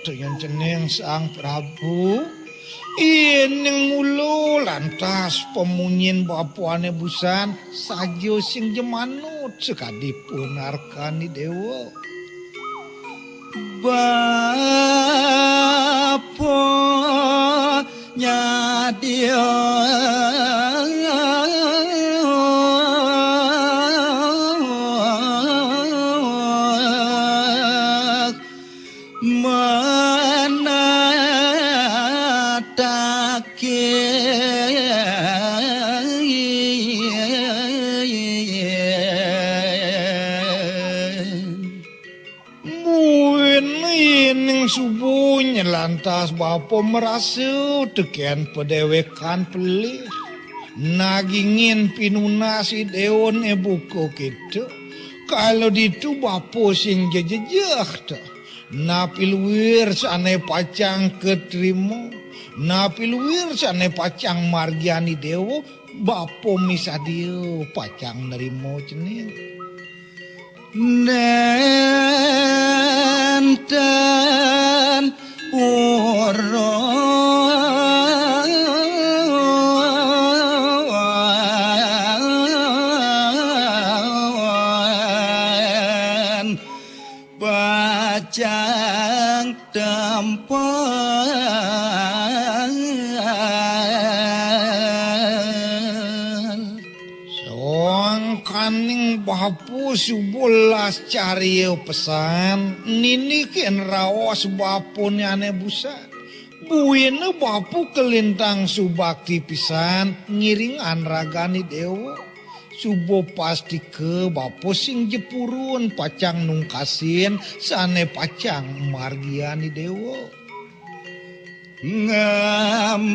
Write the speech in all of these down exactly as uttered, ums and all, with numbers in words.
Tuh yén cening Sang Prabu, ining mula lantas pamunyin bapa ané busan, saja sing ja manut sakadi panarkané déwa. Bapa nyadya manatake. Buin ining subuh lantas bapa marasa tekén padéwékan pelih. Nagingin pinunas i déwané buka kéto. Kala ditu bapa sing jejejeh ta. Napi luir sané pacang katrima, napi luir sané pacang margiani déwa, bapa misadia pacang nrima cening. Nénten pura pacang tempel. Sangkaning bapa suba las carya pesan, ninikin raos bapané ané busan. Buina bapa kalintang subakti pisan ngiringang ragané déwa. Suba pastika bapa sing ja purun pacang nungkasin sané pacang margiani déwa. Ngamar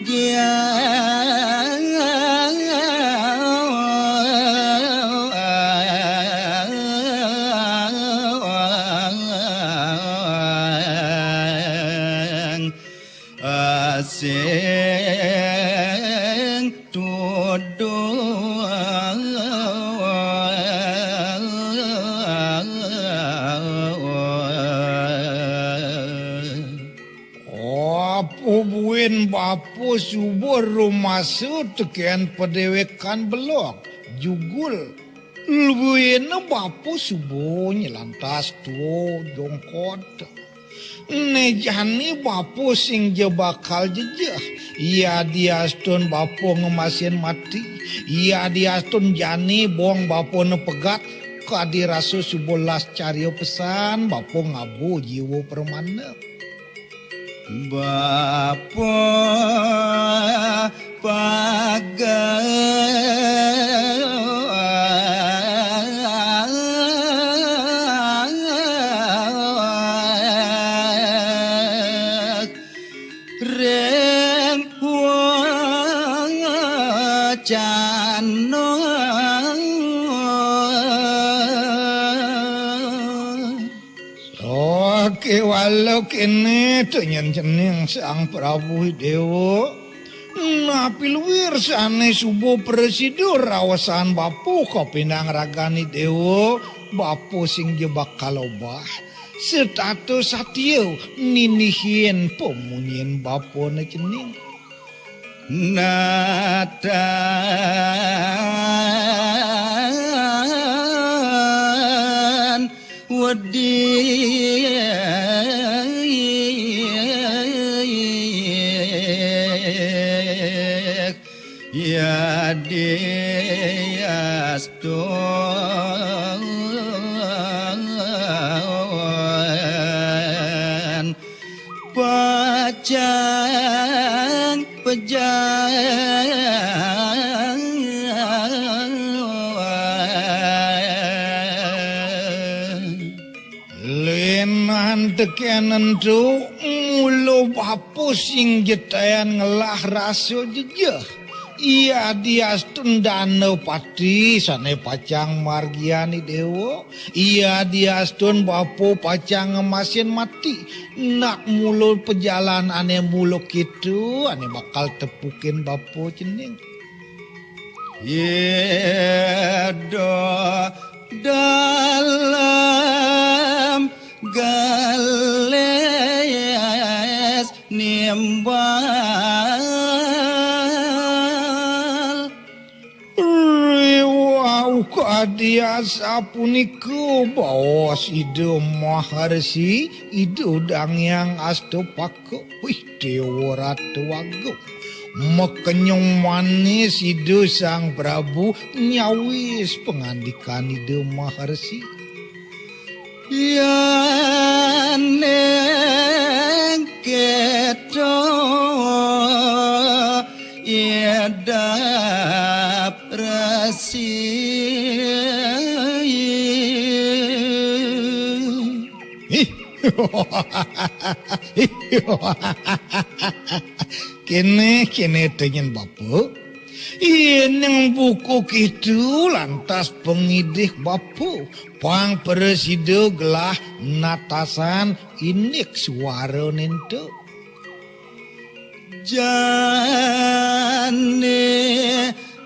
giang asing tuduh. Apa buin bapa suba rumasa tekén padéwékan belog, jugul. Luina bapa suba nyelantas tua jongkot. Né jani bapa sing ja bakal jejeh. Yadiastun bapa ngemasin mati. Yadiastun jani bong bapana pegat. Kadi rasa suba las carya pesan, bapa ngaba jiwa pramana. Bapa pageh ring wacana. Sakéwala kéné, tényan cening Sang Prabu Déwa. Napi luir sané suba prasida raosan bapa kapining ragané déwa, bapa sing ja bakal obah. Setata satia ninihin pamunyin bapana cening. Natan wedi yadiastun pacang pejang. Linan tekén ento, mula bapa sing ja taén ngelah rasa jejeh. Yadiastun dana pati sané pacang margiani déwa. Yadiastun bapa pacang ngemasin mati. Nak mula pajalan ané mula kéto, ané bakal tepukin bapa cening. Yéda Dalam gelis nimbal. Riwau kadi asapunika baos Ida Maharsi, Ida Dang Hyang Astapaka, wih, Dewa Ratu Agung. Makenyung manis Ida Sang Prabu nyawis pangandikan Ida Maharsi. Yan ing kéto idep resi. Ih. Kéné, kéné tenyen bapa. Yén buka kéto lantas pangidih bapa, pang prasida gelah natasan indik suara nénta. Jani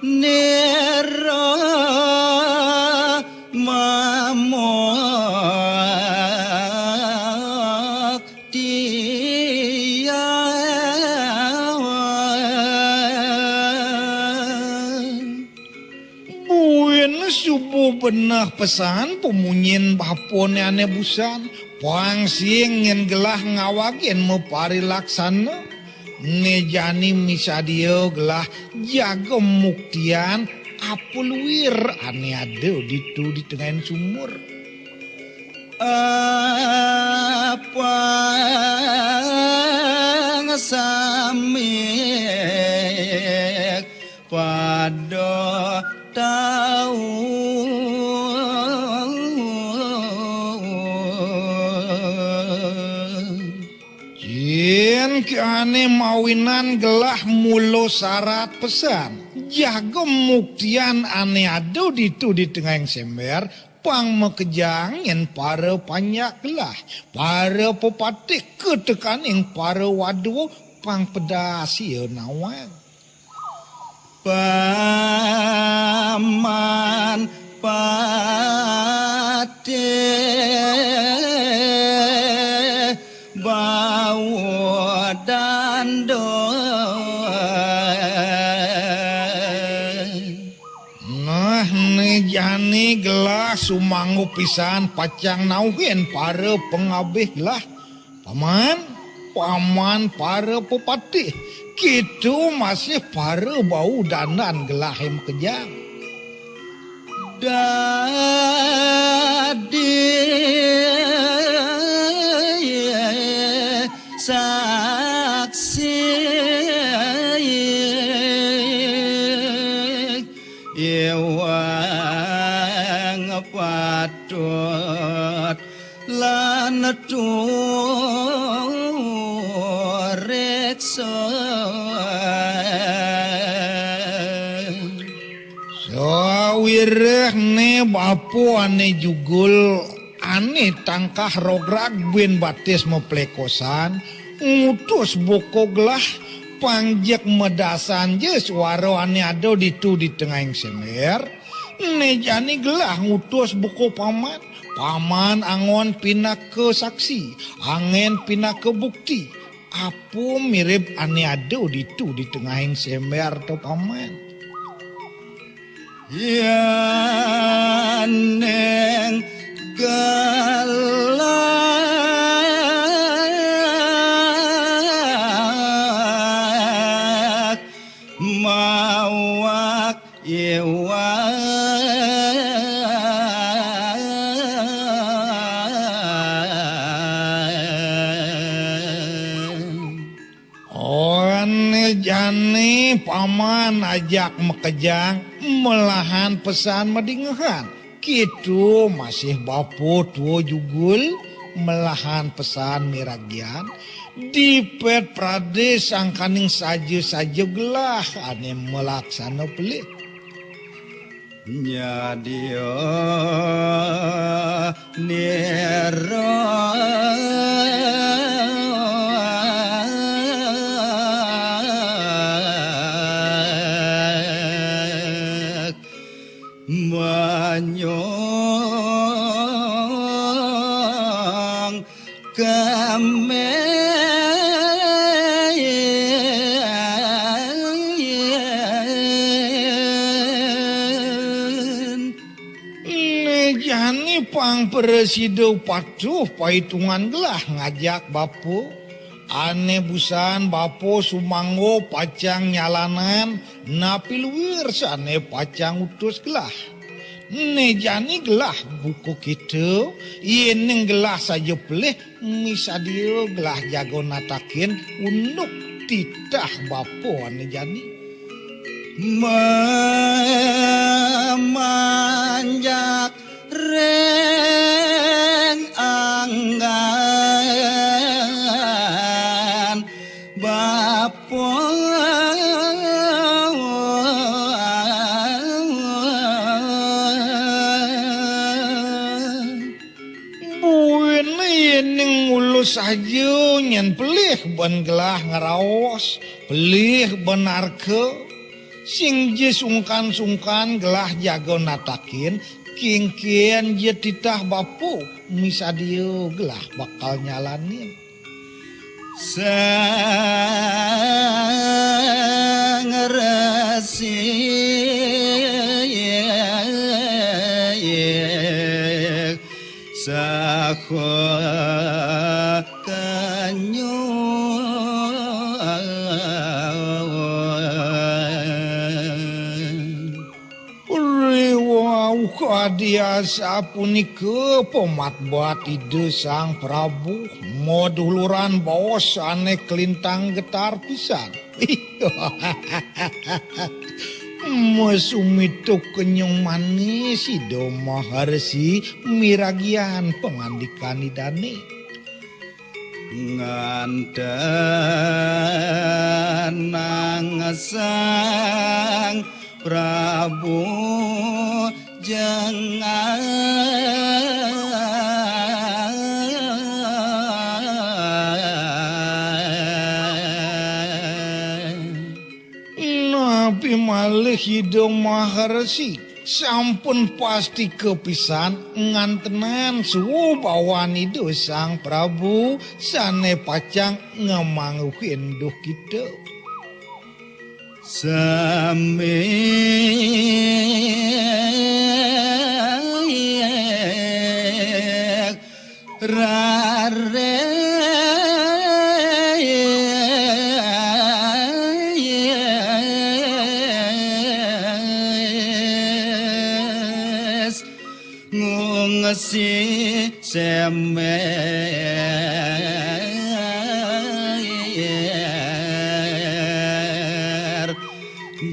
nira mamuktiang. Buin suba beneh pesan pamunyin bapané ané busan, pang sing nyén gelah ngawagin maparilaksana. Né jani misadia gelah jaga muktian apa luir ané ada ditu di tengahing sumur. Apang sami pada tau. Yén kéné mawinan gelah mula sarat pesan, jaga muktian ané ada ditu di tengahing sember, pang makejang yén para panjak gelah, para pepatih katekaning para wadua, pang pedas ia nawang. Paman patih bau danda. Nah, né jani gelah sumanggup pisan pacang nauhin para pangabih gelah. Paman, paman para pepatih, kita masih para bau dandan gelah makejang. Dadi saksi iwang patut lan tureksa. Sawiréh né bapa ané jugul, ané tangkah rograg buin batis maplekosan, ngutus buka gelah, pang jeg medasan ja suara ané ada ditu di tengahing sember. Né jani gelah ngutus buka paman. Paman anggon pinaka saksi, anggén pinaka bukti. Apa mirib ané ada ditu di tengahing sember to, paman? Yén gelah mawak iwang. Ané jani paman ajak makejang, melahan pesan madingehan. Kita masih bapa tua jugul, melahan pesan miragian, dipet pradé sangkaning saja-saja gelah ané malaksana pelih. Nyadia nira banyu. Né jani pang prasida patuh paitungan gelah ngajak bapa. Ané busan bapa sumangga pacang nyalanang, napi luir sané pacang utus gelah. Né jani gelah buka kita, yéning gelah saja pelih, misadia gelah jaga natakin unduk titah bapa ané jani. Mamanjak ring anggan bapa. Buin yéning ngulus saja nyén pelih ban gelah ngraos, pelih ban narka, sing ja sungkan-sungkan gelah jaga natakin, kénkén ja titah bapa, misadia gelah bakal nyalanin. Sang Resi saha kanyuan. Riwau kadi asapunika pamatbat Ida Sang Prabu, maduluran baos ané kalintang getar pisan. Masumituk kenyung manis Ida Maharsi miragian pangandikan Idané. Ngantenang Sang Prabu jangan. Napi malih Ida Maharsi sampun pasti kapisan ngantenang subawan Ida Sang Prabu sané pacang ngamangguhin duh kita. Sami raris ngungsi semer.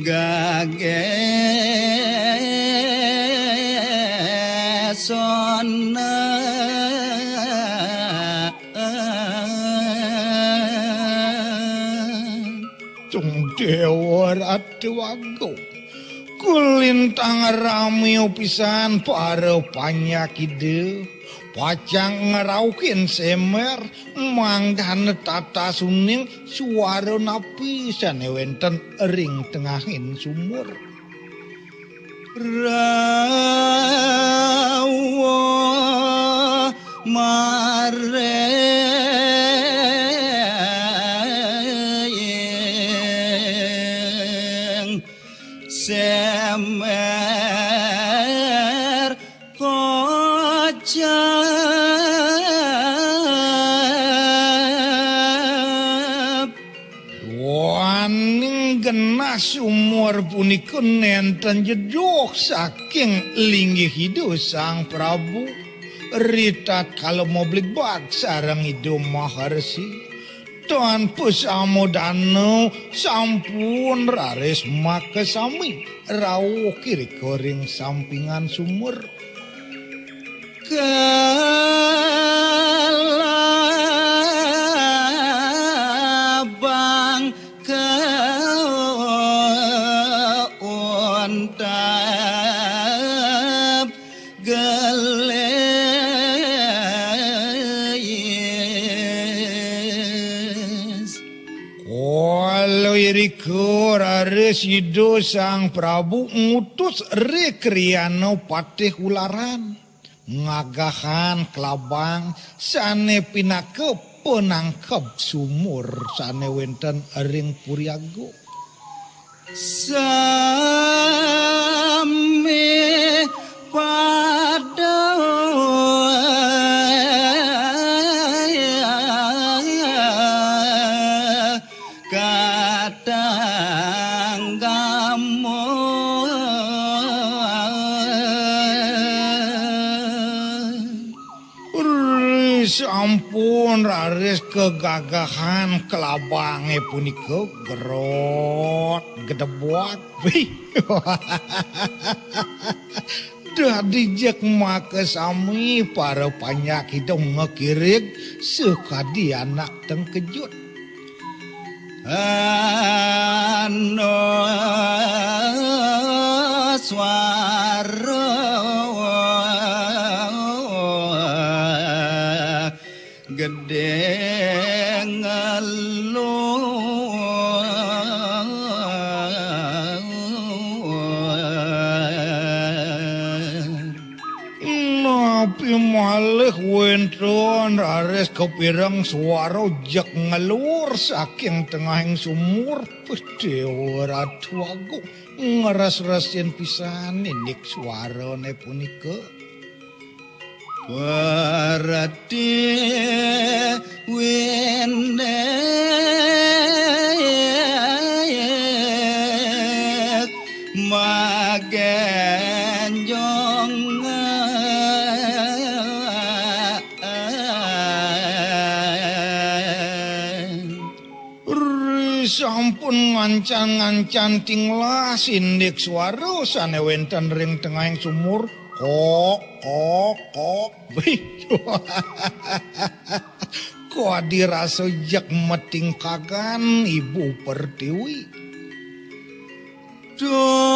Gagé sona. Tung Déwa Ratu Agung. Kulintang ramia pisan para panyakida, pacang ngrauhin semer, mangdana tata suning suara napi sané wénten ring tengahing sumur. Rauh maring semer kocap. Duaning genah sumur punika nénten jeduh saking linggih Ida Sang Prabu. Ritatkala mabligbag sareng Ida Maharsi, tan pasamodana sampun raris makasami rauh irika ring sampingan sumur. Kalabang kauntap gelis. Kala irika raris Ida Sang Prabu ngutus Rikriana Patih Ularan. ngagahan klabang sane pinaka panangkeb sumur sane wenten ring Puri Agung. Sami pada katanggamu. Ri sampun raris kagagahan kelabange punika, gerot, gedebot. Wih. Dadi jeg makasami para panjak hidung ngakirig sakadi anak tengkejut. Anu suara gedeng lu. Napi malih wenten raris kapireng suara jeg ngelur saking tengahing sumur? Dewa Ratu Agung, ngres-resin pisan indik suarane punika. Pertiwine magenjong. Ri sampun ngancan-ngancan tinglas indik suara sane wenten ring tengahing sumur. Kok, kok, kok. Kadi rasa jeg matingkagan Ibu Pertiwi. Duraka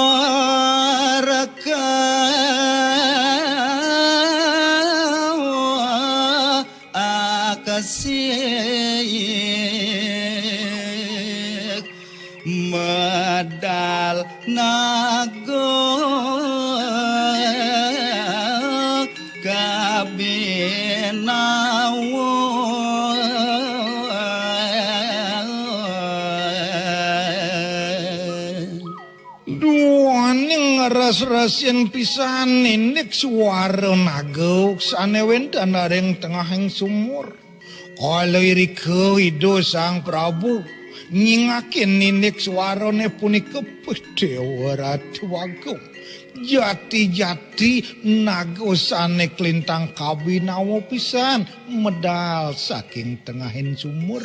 akasih medal naga kabinawa. Duaning res-resin pisan indik suara naga sane wenten ring tengahing sumur. Kala irika Ida Sang Prabu nyingakin indik suarane punika, Dewa Ratu Agung. Jati-jati naga sane klintang kabinawa pisan medal saking tengahing sumur.